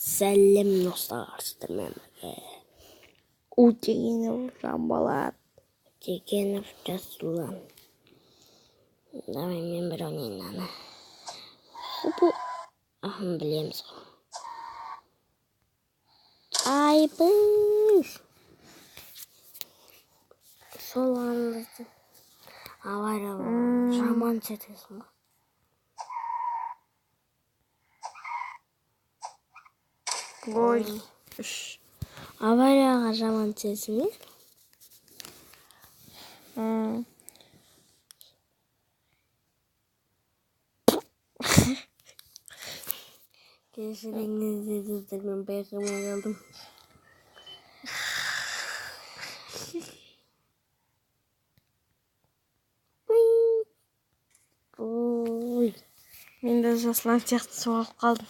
Сәлем, достар, сіздермен бірге Утегенов Жанболат. Утегенов Жасұлан. Давай мен бір ойнайын ана. Хупу. Ахын білеміз ғой. Айбыз. Сол аңызды. Авария жаман түсетесің ғой. Ой, үш. Аварияға жаман түсесің бе? Кешіріңіздер, достар, мен байқамай қалдым. Ой. Мен де Жасұлан сияқты соғылып қалдым.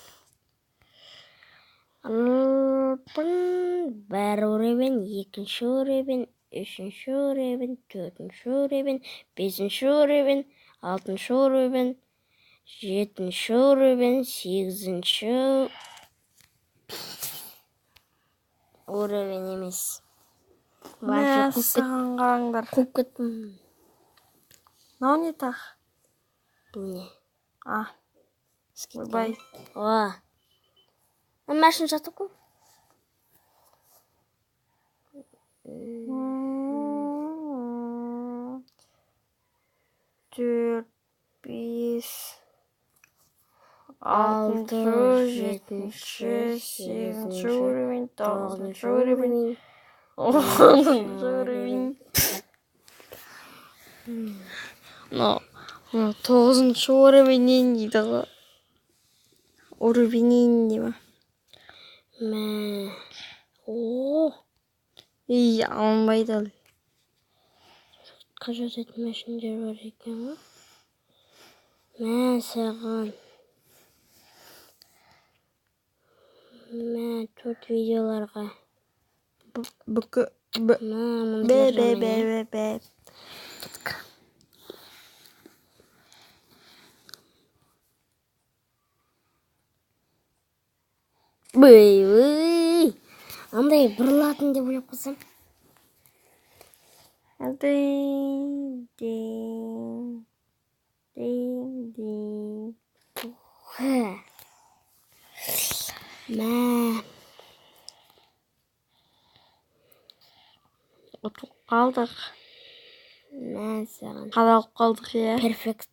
Бір уровень, екінші уровень, үшінші уровень, төртінші уровень, бесінші уровень, алтыншы уровень, жетінші уровень, сегізінші уровень емес. Мәссаған, қараңдар. Қуып кеттім. Мынау не тағы? Бұл не? А. Ойбай. О. Машина жатыр ғой. Төрт, бес, алтыншы, жетінші, сегізінші уровень, тоғызыншы уровень, оныншы уровень. Мынау тоғызыншы уровеньнен дейді ғой. Уровеньнен дей ма? Мә. О. Ей, алынбайды әлі. Қажет машиндер бар екен ғой. Мә саған. Мә, төрт видеоларға. Бүкі, б, Мә, б, б, б, б, б. Бүй, бүй. Андай бұрылатын деп ойлап қалсам. Дин, дин, дин, дин. Мә. Ұтылып қалдық. Мә саған. Қадалып қалдық, иә. Перфект.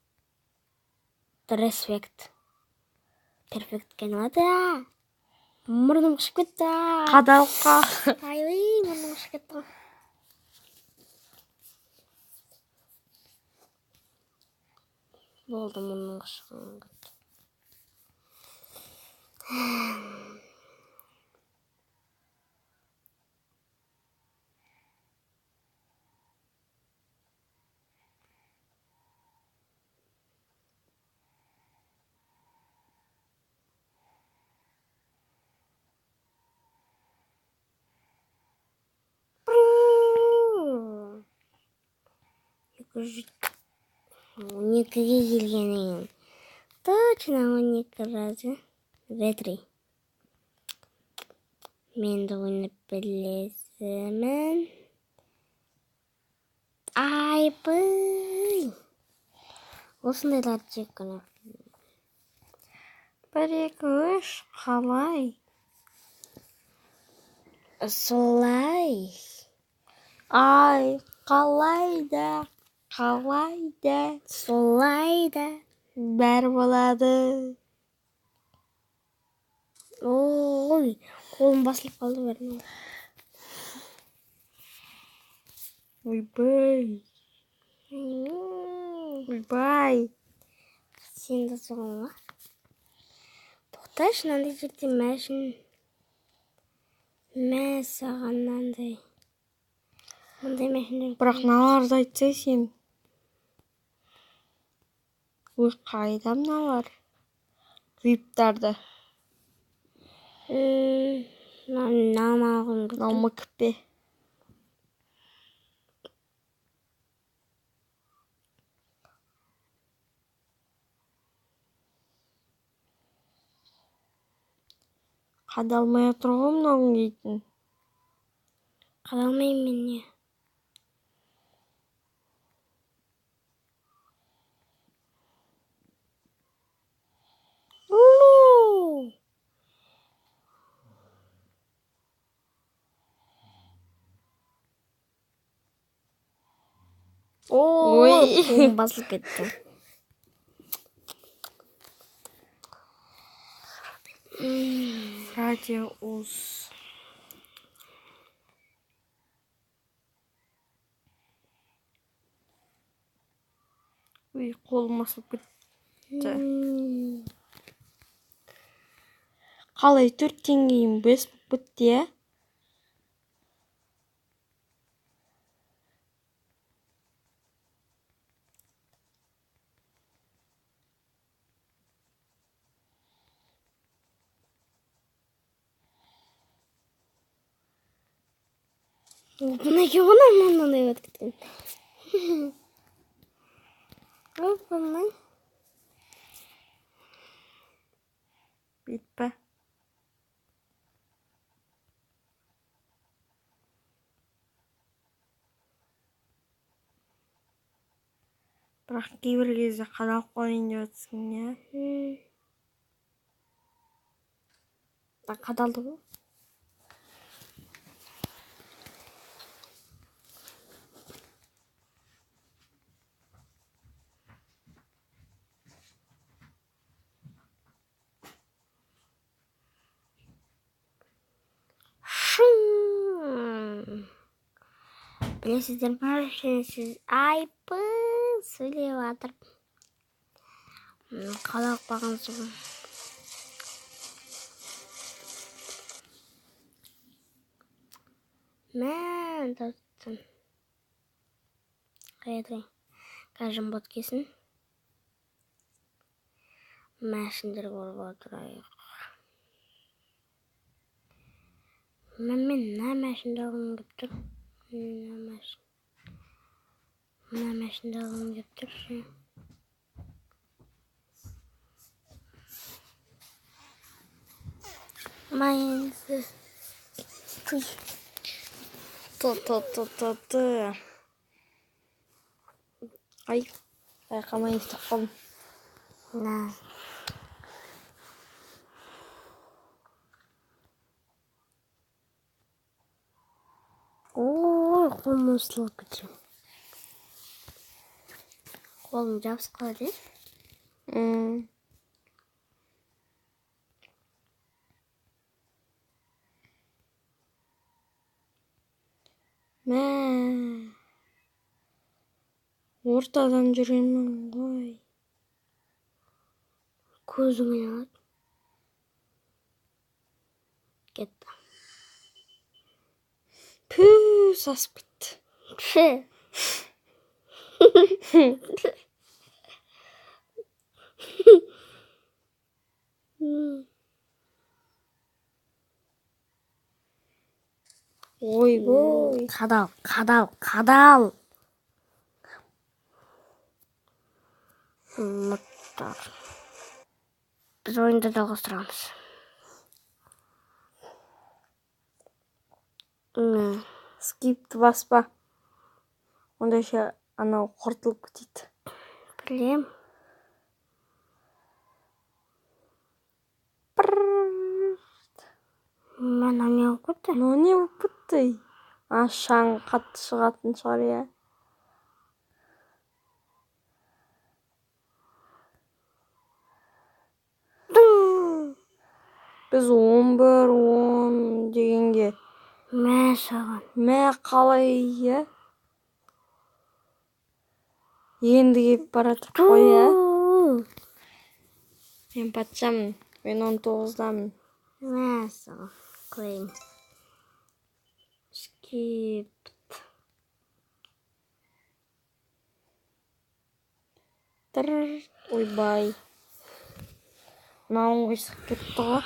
Респект. Перфектке айналады. Мұрным қышып кетті. Қадалып қалдық. Ай, мұрным қышып кетті ғой. Болды, мұрным қышыған кетті. 12-ге келгеннен кейін. Точно 12 разы. В3. Мен де ойнап білесімін. Айбый. Осындайларды жек көремін. 1, 2, 3, қалай? Солай. Ай, қалай да, қалай да. Солай да. Бәрі болады. Ой, қолым басылып қалды бәріне. Ойбай. Ойбай. Сен де соған ба? Тоқташы, мынандай жерде мәшін. Мә саған мынандай. Мындай мәшіндер. Бірақ мыналарды айтсай сен. Ой, қайда мыналар? Виптарды. Мынаны алғым келіп Мынау тұр. МКП. Қадалмай отыр ғой мынауың дейтін. Қадалмаймын мен не? Ой. Ой, қолым басылып кетті. Радиус. Ой, қолым басылып кетті. Қалай 4-тен кейін 5 болып кетті, иә? Оп-оңай ғой мынандай өтіп кеткен. Оп-оңай. Бүйтпе. Бірақ кейбір кезде қадалып қояйын деп жатсың, иә? Қадалды ғой. Білесіздер ма, сіз айпы сөйлеп жатыр. Қадалып қалған соң. Мә, таптым. Қайда? Қазір бот келсін. Мәшіндер көріп отырайық. Мен мына мәшінді алғым келіп тұр. Мына мәшінді алғым келіп тұр. Майынсы. Т-т-т-т-т. Ай, байқамай естіп қалдым. На. Ой, қолым осылып кетті. Қолым жабысып қалады, е? Мә. Ортадан жүремін ғой. Көзің айналады. Кетті. Пү, сасып кетті. Пү. Ойбой. Қадал, қадал, қадал. Мұттар. Біз ойынды жалғастырамыз. Скипті баспа. Онда ше анау құртылып кетеді. Білем. Мынау не болып кетті? Мынау не болып кетті? А, шаң қатты шығатын шығар, иә? Біз 11, 10 дегенге. Мә саған. Мә қалай, иә? Енді келіп бара жатыр қой, иә? Мен патшамын. Мен 19-дамын. Мә саған. Қояйын. Скипт. Ойбай. Мынауың қисық кетті ғой.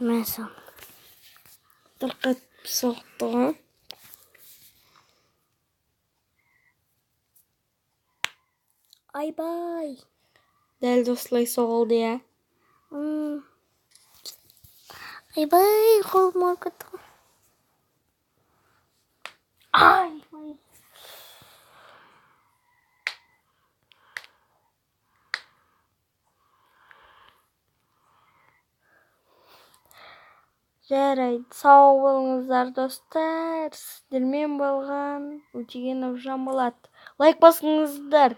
Мә саған. Тырқ. Соқты ғой. Айбай. Дәл осылай соғылды, иә. Айбай, қолым ауырып кетті ғой. Ай. Жарайды, сау болыңыздар, достар. Сіздермен болған Өтегенов Жанболат. Лайк басыңыздар.